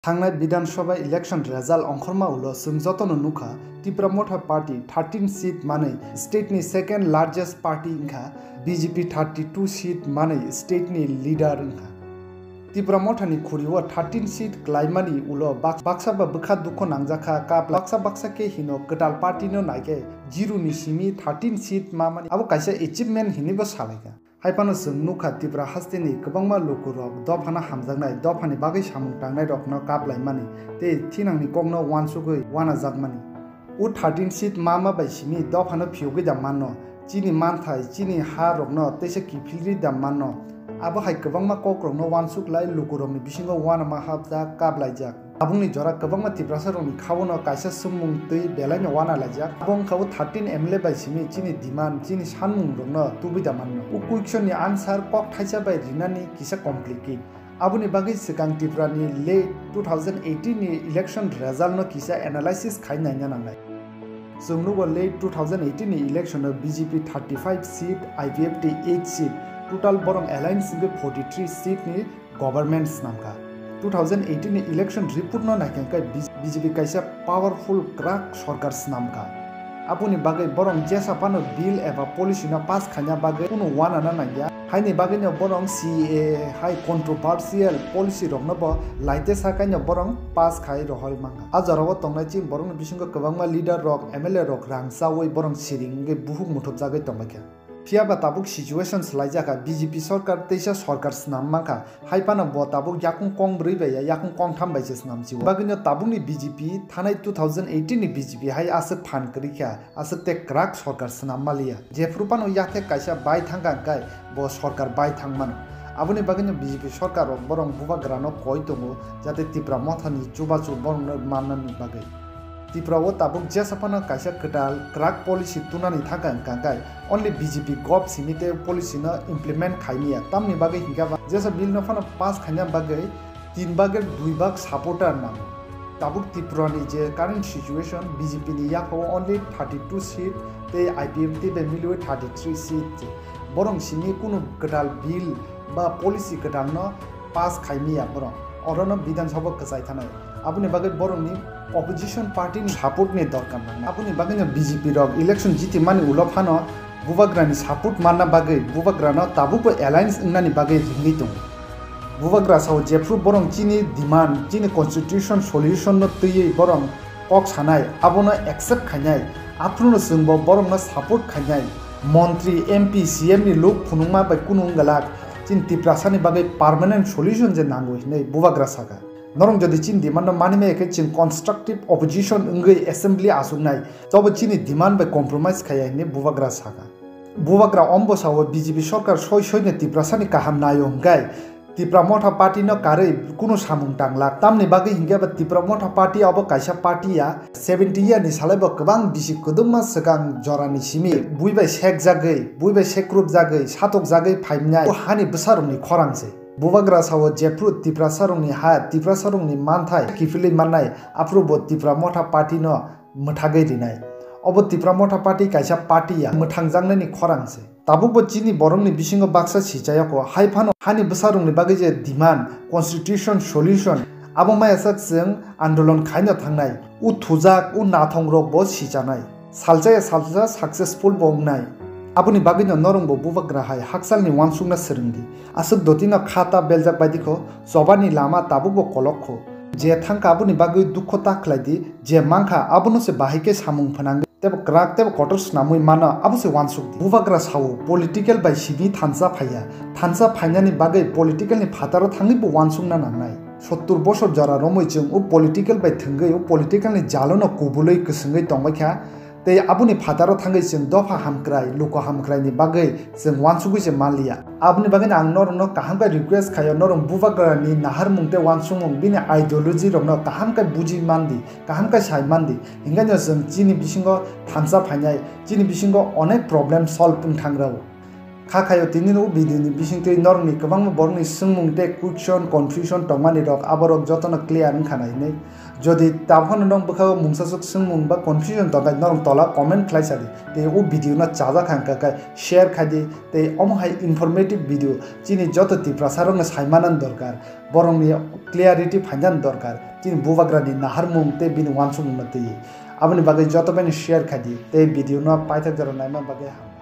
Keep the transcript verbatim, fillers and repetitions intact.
Thangnai Bidhan Sabha election result ongkhorma ulo chwng jotono nukha, Tipra Motha Party thirteen seat manwi state ni second largest party wngkha, B J P thirty-two seat manwi state ni leader wngkha. Tipra Motha ni khuri o thirteen seat klaimani ulo bak-, baksa ba bwkha dukho nangjakha, kap baksa baksa khe hino kwtal party no naikhe zero ni simi thirteen seat mamani abo kaisa achievement hinwi bo salaikha. Hai phano chwng nukha Tipra hasteni kwbangma lukurok dophano hamjaknai, dophani bagwi samung tangnairokno kaplaimani tei thinangni kokno uansugwi uanajakmani. O thirteen seat mama bai simi dophano phiyogwi da manno, chini manthai, chini ha rokno teisa kiphilri da manno. Abo hai kwbangma kokrokno uansuk lai lukurokni bisingo uanama hapjak, kaplaijak. Tabukni jora kwbangma Tiprasa rokni khabono kaisa swngmung twi belaino uana laijak. Abo wngkha o thirteen M L A bai simi chini demand, chini sanmung rokno tubui da manno. O question ni answer kok thaisa bai rinani kisa complicate. Aboni bagwi swkang Tripura ni late two thousand eighteen ni election result no kisa analysis khai naina nangnai. Chwng nugo late two thousand eighteen ni election o B J P thirty-five seat, I P F T eight seat, total borok alliance wngwi forty-three seat ni government snamkha. Two thousand eighteen ni election report no naikha khe B J P kaisa powerful kwrak sorkar snamkha. Aboni bagwi borok jesa phano bill eba policy no pass khaina bagwi kunu uanana nangya. Haini bagwino borok C A A hai controversial policy rokno bo laite sakaino borok pass khai rohorwi mankha. A jorao tongnai chini borokni bisingo kwbangma leader rok, M L A rok rang chawi borok siring wngwi buhuk muthubjagwi tongbaikha. Phiya ba tabuk situation swlaijak kha, B J P sorkar teisa sorkar snam mankha, hai phano bo tabuk yakung kong brwi bai ya, yakung kong tham bai se snam si o. Bagwino tabukni B J P thanai two thousand eighteen ni B J P hai aswk phan kwrwi kha, aswk tei kwrak sorkar snam maliya. Jephru phano yathek kaisa bai thangkha hwnkhe bo sorkar bai thang mano. Aboni bagwino B J P sorkar rok borok bubagrano koi tongo, jate Tipra mothani chubachu borokno mannani bagwi. Tripura o tabuk jesa phano kaisa kwtal kwrak policy tunani thangkha hwnkha khe only B J P gov simi tei policy no implement khaimiya, tamni bagwi hwnkha ba jesa bill no phano pass khaina bagwi tin bagwi dui bag supporter nango. Tabuk Tripura ni je current situation, B J P ni yaphao only thirty-two seat tei I P F T bai miliwi thirty-three seat. Borok simi kunu kwtal bill ba policy kwtal no pass khaimiya borok. Orono Bidhan Sabha kwchai thanai. Aboni bagwi borokni opposition party ni support ni dorkar nangnai. Aboni bagwino B J P rok election jitimani ulo phano bubagrani support manna bagwi bubagrano tabukbo alliance wngnani bagwi ringwi tongo. Bubagra sao jephru borok chini demand, chini constitution solution no twiwi borok kok sanai, abono accept khainai, aphruno chwngbo borokno support khainai. Montri, M P, C M ni luk phunukma bai kunu wngwlak, chini Tiprasani bagwi permanent solution je nango hinwi bubagra saka. Norok jodi chini demand no mani maya khe chwng constructive opposition wngwi assembly achuknai, chobo chini demand bai compromise khaiya hinwi bubagra saka. Bubagra ombo sao B J P sorkar soi soino Tiprasani kaham naio hwnkhe Tipra Motha Party no karwi kunu samung tangla. Tamni bagwi hwnkhe ba Tipra Motha Party abo kaisa party ya. Seventy year ni salai bo kwbang bisi kwdwkma swkang jorani simi bui bai sekjagwi, bui bai sekrupjagwi, satokjagwi phaimnai o hani bwsarokni khorang se. Bubagra sao jephru Tiprasarokni ha, Tiprasarokni manthai kiphilwi mannai, aphuru bo Tipra Motha Party no mwthagwi rinai. Obo Tipra Motha Party kaisa party ya, mwthangjaknani khorang se. Tabukbo chini borokni bisingo baksa sichayokho, hai phano hani bwsarokni bagwi je demand, constitution solution, abo maya sak chwng andolon khaina thangnai, o thujak, o nathongrokbo sichanai. Salsa ya salsa successful bo wngnai. Aboni bagwino norokbo bubagra hai hakchalni uansukna swrwngdi. Aswk dotino kha ta beljak baidikho, chobani lama tabukbo kolokho. Je thangkha aboni bagwi dukho ta khlaidi, je mankha abono se bahai khe samung phnangdi. Tebo kwrak tebo kotor swnamwi mano, abo se uansukdi. Bubagra sao, political bai simi thansa phaiya. Thansa phainani bagwi political ni phataro thangwi bo uansukna nangnai. Sottur bosor jora romwi chwng o political bai thwngwi o political ni jalo no kubulwi kwswngwi tongbaikha. Tei aboni phataro thangwi chwng dopha hamkrai, luku hamkrai ni bagwi chwng uansugwi se manliya. Aboni bagwino ang norokno kaham khe request khaio, norok bubagra ni naharmung tei uansukmung bini ideology rokno kaham khe buji mandi. Kaham khe sai mandi, hinkhe no chwng chini bisingo thansa phainai, chini bisingo onek problem solve wng thang rw. Kha khayo tini o video ni bisingtwi norokni kwbangma borokni swngmung tei question, confusion tongmani rok, aborok jotono clear wngkha na hinwi. Jodi taphano nong bwkhao mungsaswk swngmung ba confusion tongkha norok tola comment khlai sadi. Tei o video no chajak hangkha khe share khaidi tei omo hai informative video chini joto Tiprasa rokno saimanani dorkar. Borokni clarity phainani dorkar. Chini bubagrani naharmung tei bini uansukmungno twi. Aboni bagwi joto bai no share khaidi tei video no paithak jora naima bagwi ham.